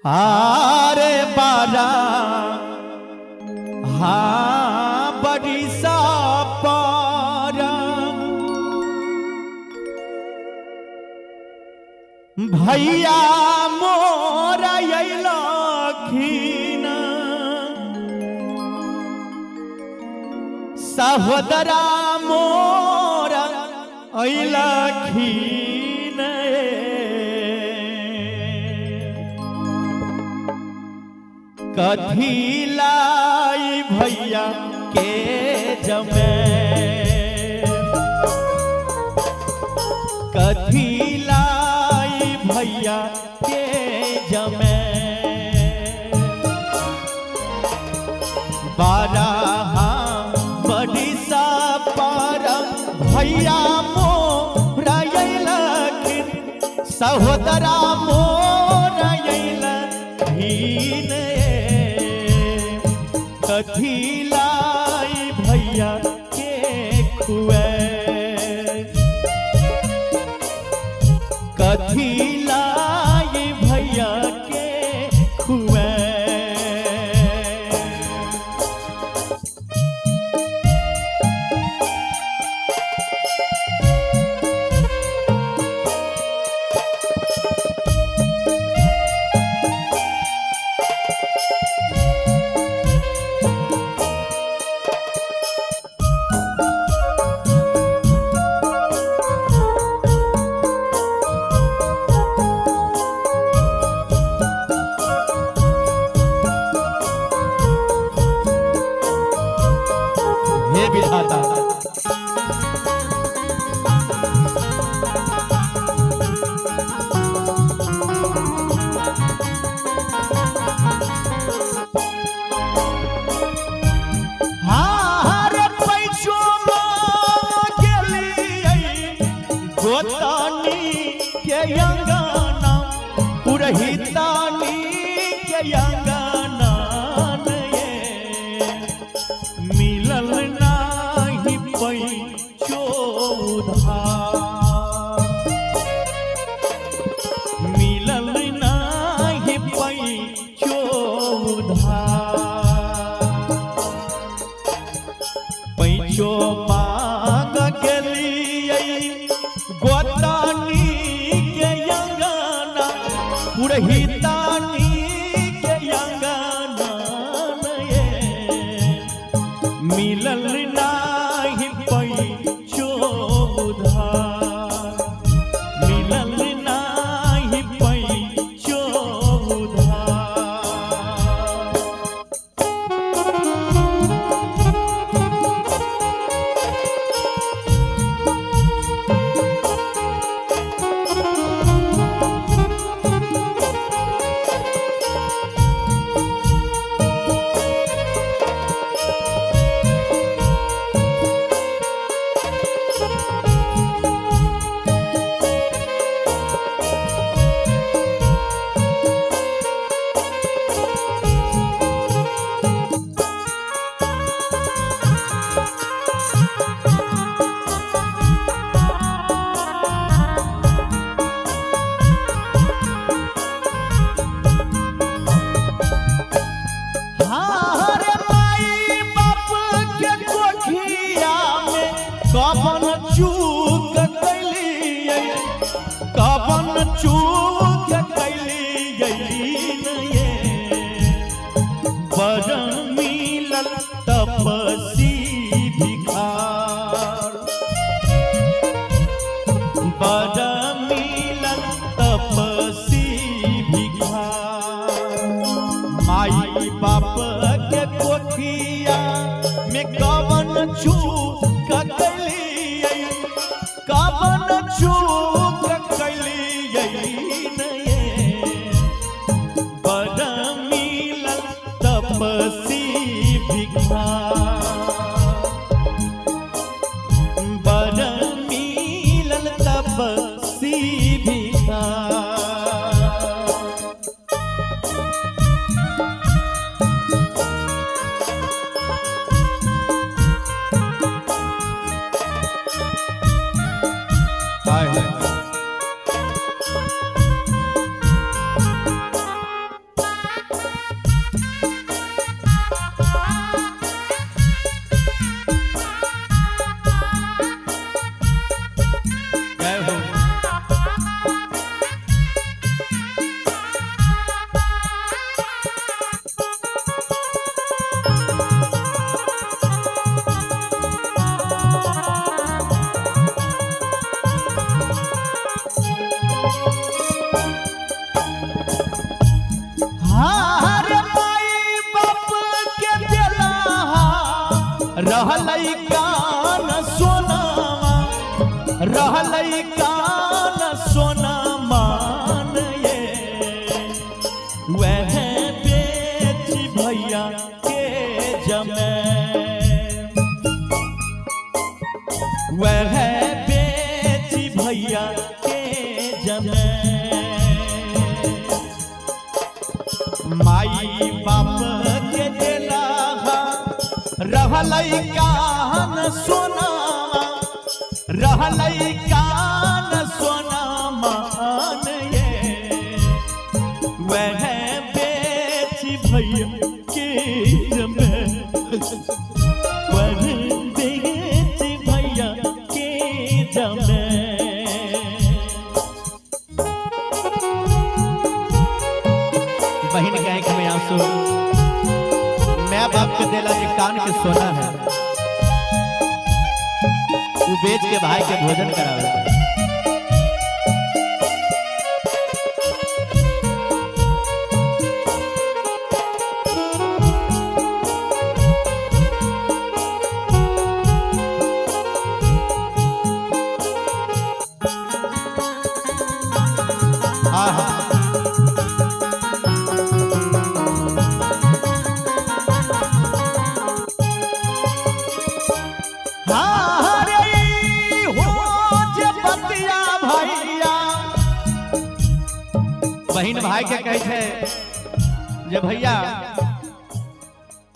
आरे बारा हाँ बड़ी सा पारा भैया मोरा अयलखिन सहोदरा मोरा अयलखिन कथी लाई भैया के जमे कथी लाई भैया के जमे बारह बड़ी सा पार भैया मोरा अयलखिन सहोदरा मोरा अयलखिन कथी लाई भैया के खुए कथी लाई भैया के खुए। हे विधाता हार पैसो गेलियै गोतानी के अंगना पुरहितानी के अंगना ये मिलल नाही पैचो उधार मिलल नाही पैचो उधार पैचो मांग गेलियै गोतानी के अंगना पुरहितानी के अंगना ये मिलल नाही पैचो उधार मिलल नाही पैचो उधार। हार माई बाप के कोठिया में कवन चूक कैलियै कवन चूक कैलियै ये बर मिलल तपसी भिखार बर मिलल तपसी भिखार माई बाप के कोठिया में कवन चूक कैलियै कवन चूक कैलियै ये बर मिलल तपसी भिखार बर मिलल तपसी भिखार। हाय हाय। रहलै कान सोनामा, रहलै कान सोना मान ये, वह बेच भैया के जमे, वह बेच भैया के जमे। माई बाप के देला रहलै कान सोनामा, रहलै कान सोना मान ये, वह बेच भैया के जमे, वह बेच भैया के जमे। बहन के आंख में आंसू, मैं बाप के देला जे कान के सोना है वो बेच के भाई के भोजन करावे। आहा बहन भाई के कहे छे जे भैया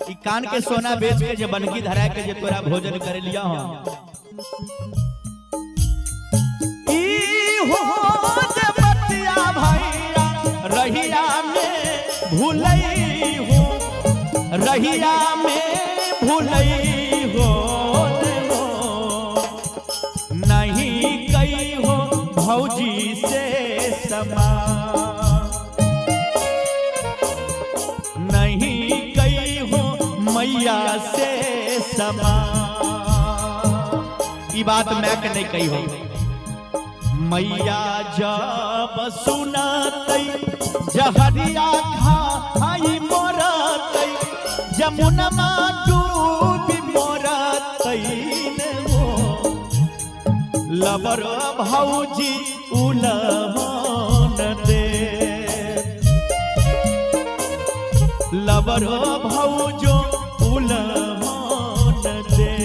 ई कान के सोना बेच के जे बनकी धरा के जे तोरा भोजन करे लिया हो, ई हो जे बतिया भैया रहिया में भूलई हो, रहिया में भूलई हो, नहीं कई हो भौजी से समा, नहीं कई हो मैया से समा। ई बात मैं के नहीं कही हो। मैया जब सुनतई जहरिया खाई मोरतई, जमुनमा डूबी मोरतई ने हो, लबर भौजी उलहन दे, लबर भौजो उलहन दे।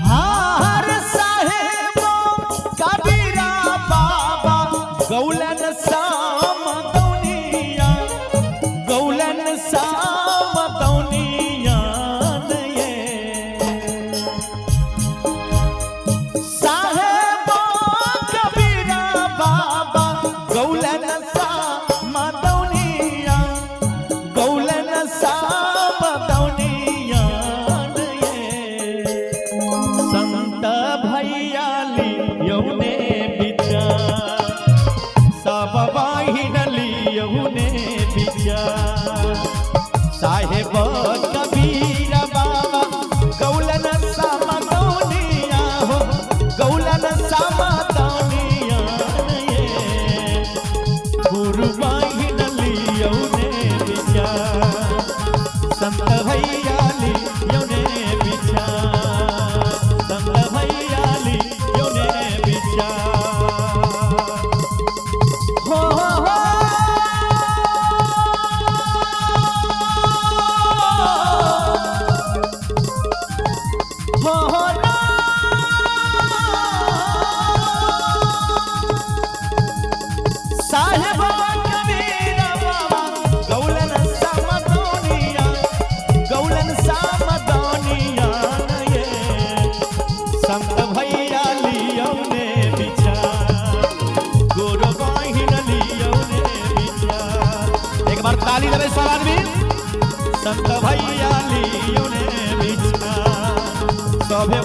हार साहेब कबीरा बाबा गौलन साम दौनिया, गौलन साम दौनिया ये, साहेब कबीरा बाबा गौलन साम दौनिया, गौलन साम दौनिया ये, संत भैया लियौने विचार, सब बाहिन लियौने विचार। साहेब कबीर बाबा गौलन साम दौनिया हो, गौलन साम दौनिया ये, गुरु बाहिन लियौने विचार, संत भैया लियौने विचार, संत भैया लियौने विचार। हो हो हो हो हो ना। साहेब कबीर बाबा गौलन साम दौनिया, गौलन संत भैया लियो ने भिक्षा। सभे